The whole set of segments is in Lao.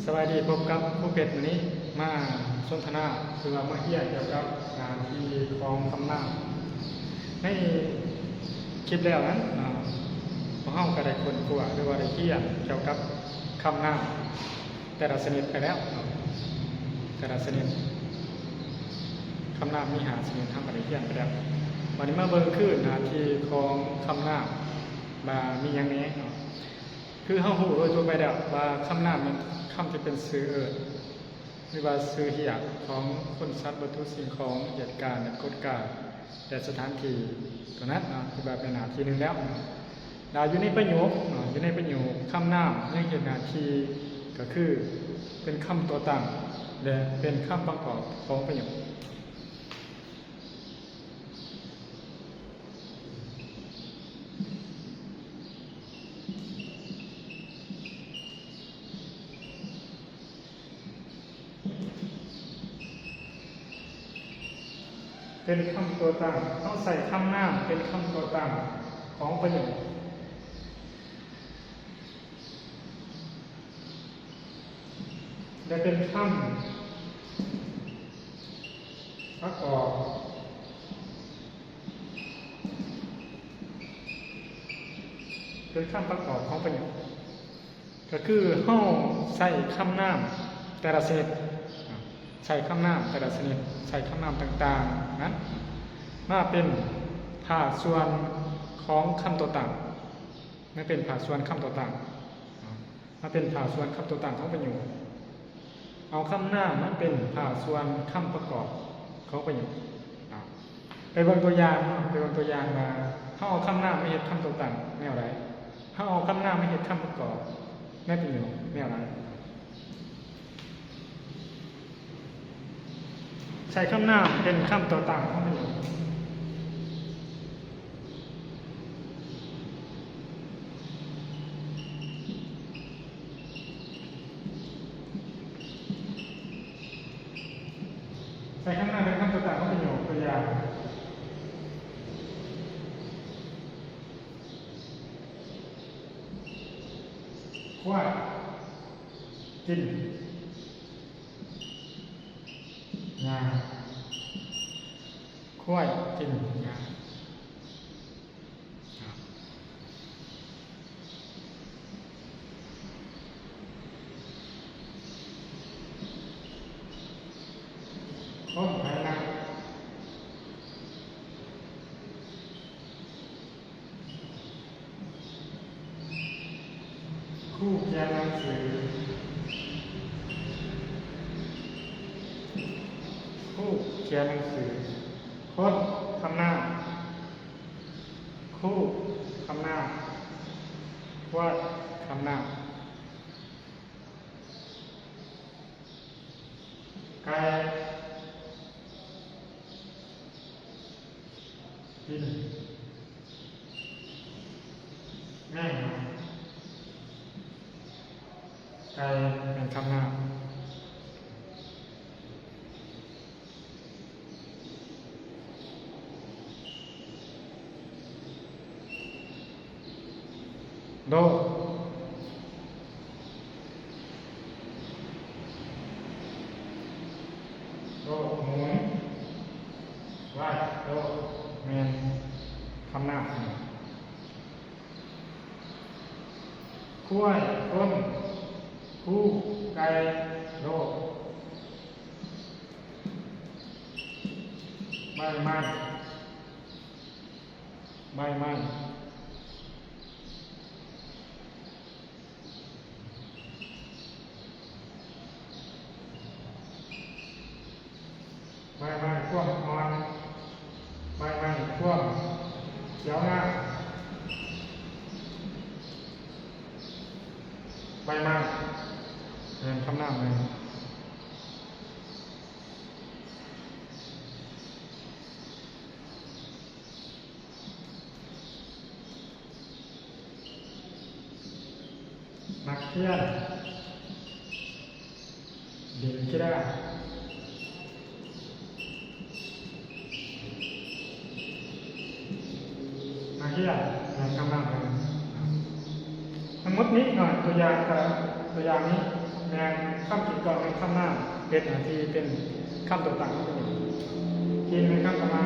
ສະບາຍດີ, ພົບກັບຄູເພັດມື້ນີ້ ມາສົນທະນາ ຫຼືວ່າມາຮຽນກ່ຽວກັບໜ້າທີ່ຂອງຄຳນາມ. ໃນຄລິບແລ້ວນັ້ນເນາະ ພວກເຮົາກໍໄດ້ຄົ້ນຄວ້າ ຫຼືວ່າໄດ້ຮຽນກ່ຽວກັບຄຳນາມແຕ່ລະຊະນິດໄປແລ້ວເນາະ, ແຕ່ລະຊະນິດ ຄຳນາມມີຫ້າຊະນິດ ເຮົາກໍໄດ້ຮຽນໄປແລ້ວ. ບັດນີ້ມາເບິ່ງຄືນໜ້າທີ່ຂອງຄຳນາມວ່າມີຫຍັງແດ່ເນາະ. ຄືເຮົາຮູ້ໂດຍທົ່ວໄປແລ້ວວ່າຄຳນາມແມ່ນຄຳທີ່ເປັນຊື່ເອີ້ນ ຫຼືວ່າຊື່ຮຽກຂອງຄົນ, ສັດ, ວັດຖຸ, ສິ່ງຂອງ, ເຫດການ ແລະ ກົດການ ແລະ ສະຖານທີ່ຕົວນັ້ນເນາະ ທີ່ວ່າເປັນໜ້າທີ່ໜຶ່ງແລ້ວ. ແລ້ວຢູ່ໃນປະໂຫຍກເນາະ, ຢູ່ໃນປະໂຫຍກ ຄຳນາມຍັງເຮັດໜ້າທີ່ ກໍຄືເປັນຄຳຕົວຕັ້ງ ແລະ ເປັນຄຳປະກອບຂອງປະໂຫຍກ. ເປັນຄຳຕົວຕັ້ງ, ເຮົາໃຊ້ຄຳນາມເປັນຄຳຕົວຕັ້ງຂອງປະໂຫຍກ ແລະ ເປັນຄຳປະກອບ, ເປັນຄຳປະກອບຂອງປະໂຫຍກ. ກໍຄືເຮົາໃຊ້ຄຳນາມແຕ່ລະຊະນິດ, ໃຊ້ຄຳນາມແຕ່ລະຊະນິດ, ໃຊ້ຄຳນາມຕ່າງໆນັ້ນມາເປັນພາກສ່ວນຂອງຄຳຕົວຕັ້ງ, ມາເປັນພາກສ່ວນຄຳຕົວຕັ້ງ, ມາເປັນພາກສ່ວນຄຳຕົວຕັ້ງຂອງປະໂຫຍກ. ເອົາຄຳນາມມາເປັນພາກສ່ວນຄຳປະກອບຂອງປະໂຫຍກ. ໄປເບິ່ງຕົວຢ່າງເນາະ, ໄປເບິ່ງຕົວຢ່າງວ່າ ເຮົາເອົາຄຳນາມມາເຮັດຄຳຕົວຕັ້ງແນວໃດ? ເຮົາເອົາຄຳນາມມາເຮັດຄຳປະກອບໃນປະໂຫຍກແນວໃດ? ໃຊ້ຄຳນາມເປັນຄຳຕົວຕັ້ງຂອງປະໂຫຍກ. ໃຊ້ຄຳນາມເປັນຄຳຕົວຕັ້ງຂອງປະໂຫຍກ. ຕົວຢ່າງ ຄວາຍກິນຫຍ້າ. ຄວາຍກິນຫຍ້າ. ຄົນໄຖນາ. ຄູຂຽນໜັງສື. ຄູຂຽນໜັງສື. ຄົນ ຄຳນາມ. ຄູ ຄຳນາມ. ຄວາຍ ຄຳນາມ. ໄກ່ ກິນແມງໄມ້. ໄກ່ແມ່ນຄຳນາມ. ໂດ ໂດ ໝູນ. ໄວ້ ໂດ ແມ່ນຄຳນາມ. ຄວາຍ ຄົນ ຄູ ໄກ່ ໂດ ໃບໄມ້. ໃບໄມ້. ໃບໄມ້ພວມອ່ອນ. ໃບໄມ້ພວມຂຽວງາມ. ໃບໄມ້ແມ່ນຄຳນາມໜຶ່ງ. ນັກຮຽນຫຼິ້ນກິລາ. ນັກຮຽນແມ່ນຄຳນາມໜຶ່ງ. ທັງໝົດນີ້ເນາະ ຕົວຢ່າງ ຕົວຢ່າງນີ້ ແມ່ນຄຳກີດກ້ອງແມ່ນຄຳນາມ ເຮັດໜ້າທີ່ເປັນຄຳຕົວຕັ້ງຂອງຕົນເອງ. ກິນແມ່ນຄຳກຳມະ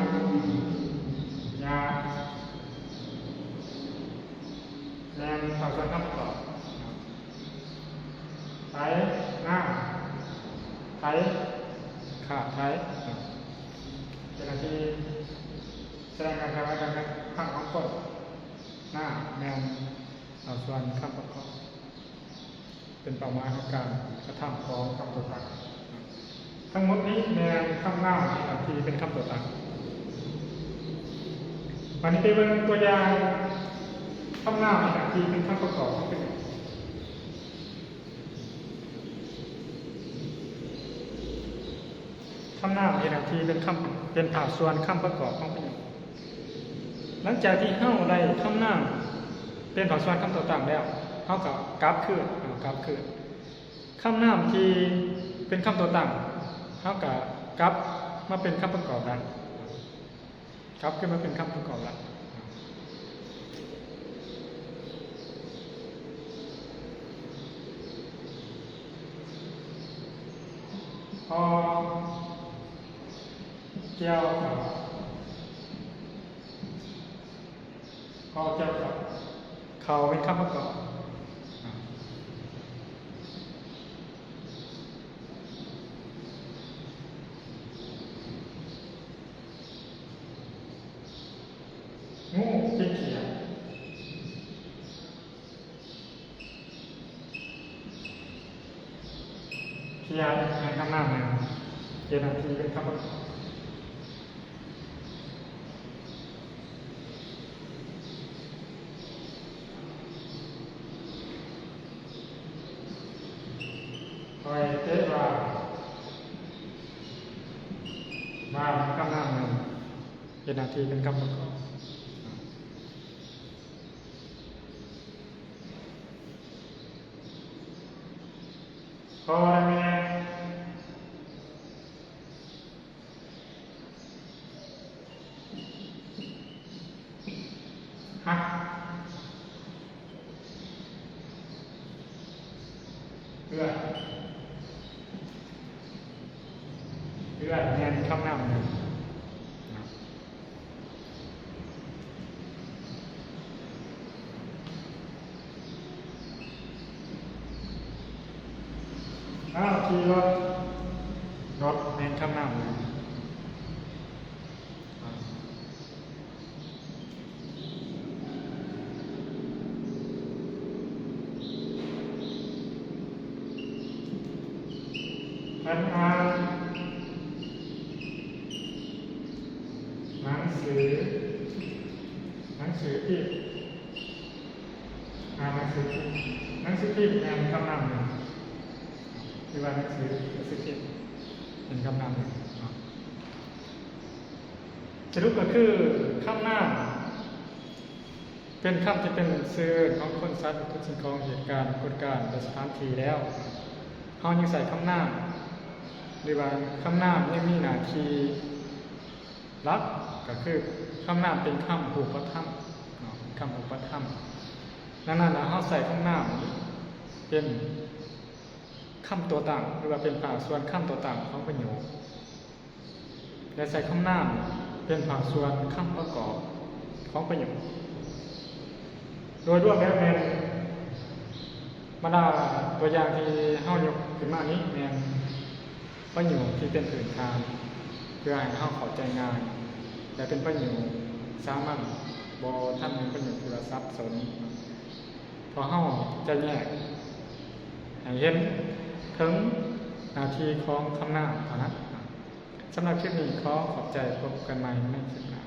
ຢາ ແມ່ນພາກສ່ວນຄຳປະກອບ. ໄຖ ນາ ໄຖ ຂ້າໄຖ ເປັນໜ້າທີ່ສະແດງການເຄື່ອນໄຫວການກະທຳຂອງຄົນ. ນາ ແມ່ນພາກສ່ວນຄຳປະກອບ ເປັນເປົ້າໝາຍຂອງການກະທຳຂອງຄຳຕົວຕັ້ງ. ທັງໝົດນີ້ແມ່ນຄຳນາມທີ່ເປັນຄຳຕົວຕັ້ງ. ບາດນີ້ໄປເບິ່ງຕົວຢ່າງຄຳນາມທີ່ເປັນຄຳປະກອບຂອງປະໂຫຍກ. ຄຳນາມເຮັດໜ້າທີ່ເປັນຄຳ ເປັນພາກສ່ວນຄຳປະກອບຂອງປະໂຫຍກ. ຫຼັງຈາກທີ່ເຮົາໄດ້ຄຳນາມເປັນພາກສ່ວນຄຳຕົວຕັ້ງແລ້ວ ເຮົາກໍກັບຄືນ ເຮົາກັບຄືນ. ຄຳນາມທີ່ເປັນຄຳຕົວຕັ້ງ ເຮົາກໍກັບມາເປັນຄຳປະກອບໄດ້. ກັບຄືນມາເປັນຄຳປະກອບລະ. ພໍກ່ຽວກັບ ພໍກ່ຽວກັບ ເຂົ້າເປັນຄຳປະກອບ. ງູກິນຂຽດ. ຂຽດແມ່ນຄຳນາມໜຶ່ງ ເຮັດໜ້າທີ່ເປັນຄຳປະກອບ. ຂ້ອຍເຕະບານ. ບານແມ່ນຄຳນາມໜຶ່ງ ເຮັດໜ້າທີ່ເປັນຄຳປະກອບ. ພໍໄດ້ແມ່ ຮັກ ເພື່ອນ. ເພື່ອນແມ່ນຄຳນາມໜຶ່ງ. ອ້າວ ຂີ່ລົດ. ລົດແມ່ນຄຳນາມໜຶ່ງ. ເພິ່ນອ່ານໜັງສື ໜັງສືພິມ. ອ່ານໜັງສືພິມ. ໜັງສືພິມແມ່ນຄຳນາມໜຶ່ງ ຫຼືວ່າໜັງສື ໜັງສືພິມເປັນຄຳນາມໜຶ່ງເນາະ. ສະຫຼຸບກໍຄື ຄຳນາມເປັນຄຳທີ່ເປັນຊື່ເອີ້ນຂອງຄົນ, ສັດ, ວັດຖຸ, ສິ່ງຂອງ, ເຫດການ, ກົດການ ແລະ ສະຖານທີ່ແລ້ວ, ເຮົາຍັງໃຊ້ຄຳນາມ ຫຼືວ່າຄຳນາມຍັງມີໜ້າທີ່ ຫຼັກກໍຄືຄຳນາມເປັນຄຳຮູບປະທຳເນາະ, ເປັນຄຳຮູບປະທຳ. ດັ່ງນັ້ນລະ ເຮົາໃຊ້ຄຳນາມເປັນຄຳຕົວຕັ້ງ ຫຼືວ່າເປັນພາກສ່ວນຄຳຕົວຕັ້ງຂອງປະໂຫຍກ ແລະ ໃຊ້ຄຳນາມເປັນພາກສ່ວນຄຳປະກອບຂອງປະໂຫຍກ. ໂດຍລວມແລ້ວແມ່ນ ບັນດາຕົວຢ່າງທີ່ເຮົາຍົກຂຶ້ນມານີ້ແມ່ນປະໂຫຍກທີ່ເປັນພື້ນຖານ ເພື່ອໃຫ້ເຮົາເຂົ້າໃຈງ່າຍ ແລະ ເປັນປະໂຫຍກສາມັນ, ບໍ່ທັນເປັນປະໂຫຍກທີ່ວ່າສັບສົນ, ເພາະເຮົາຈະແຍກໃຫ້ເຫັນເຖິງໜ້າທີ່ຂອງຄຳນາມເທົ່ານັ້ນ. ສຳລັບຄລິບນີ້ ຂໍຂອບໃຈ, ພົບກັນໃໝ່ໃນຄລິບໜ້າ.